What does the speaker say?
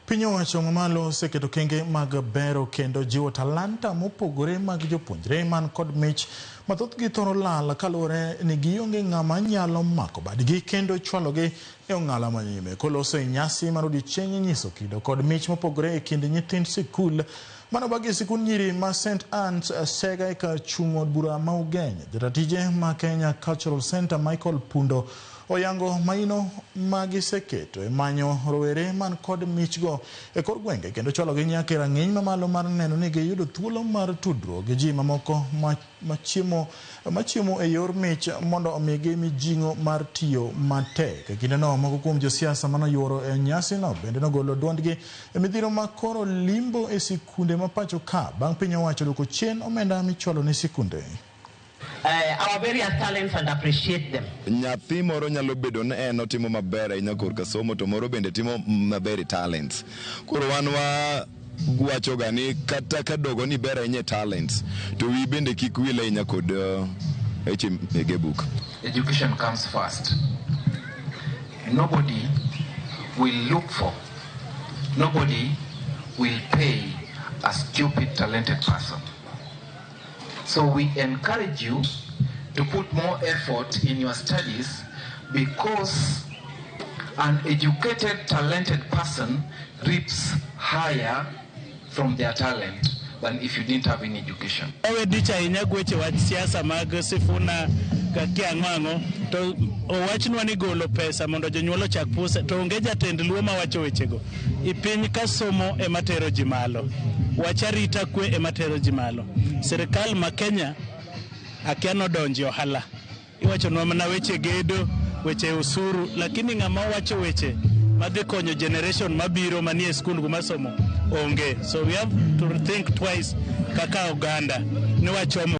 Piny owacho mamalo oseketo okenge mag bero kendo jiwo talanta mopogore mag jopuonjre man kod mich ma thothgi thoro lal kaluwore ni gionge ng'ama nyalo mako badgi kendo chwalogi e ong'ala manyime. Koloso e nyasi mar odiochieng' nyiso kido kod mich mopogore e kind nyithind sikul manobagi e sikund nyiri ma St Anne's Sega e kar chung' od bura ma Ugenya. Jataa tije ma Kenya Cultural Center Michael Pundo oyango maino magiseketo e manyo rowere man kod michgo e kor gwenge kendo chwalogi nyaka e rang'iny mamalo mar neno ni giyudo thuolo mar tudruok gi ji mamoko machiemo e yor mich mondo omigi mijing'o mar tiyo matek. E kindeno moko kuom josiasa manoyuoro e nyasino bende nogolo duondgi e midhiro ma koro limbo e sikunde ma pacho ka bang' piny owacho duoko chien omenda michwalo ne sikunde. Our various talents and appreciate them. Nyathi moro nyalo bedo ni en otimo maber ahinya korka somo to moro bende timo maber e talents. Koro wan wa wachoga ni kata ka dogo ni ber ahinya e talents to wi bende kik wil ahinya kod weche mege buk. Education comes first. Nobody will look for, nobody will pay a stupid, talented person. So we encourage you to put more effort in your studies because an educated, talented person reaps higher from their talent than if you didn't have any education. Wawe dich ahinya gweche wach siasa mag Sifuna ka ang'o ang'o to owachnwa ni golo pesa mondo jonyuol ochak puse to onge jatend luo mawacho wechego. I piny ka somo ema tero ji malo. Wach arita kwe ema tero ji malo. Sirikal ma Kenya akia nodonje ohala. Iwachonwa mana weche gedo, weche osuru, lakini ng'ama wacho weche madhi konyo generation mabiro manie skul kuma somo onge. So we have to think twice kaka oganda ni wachomo.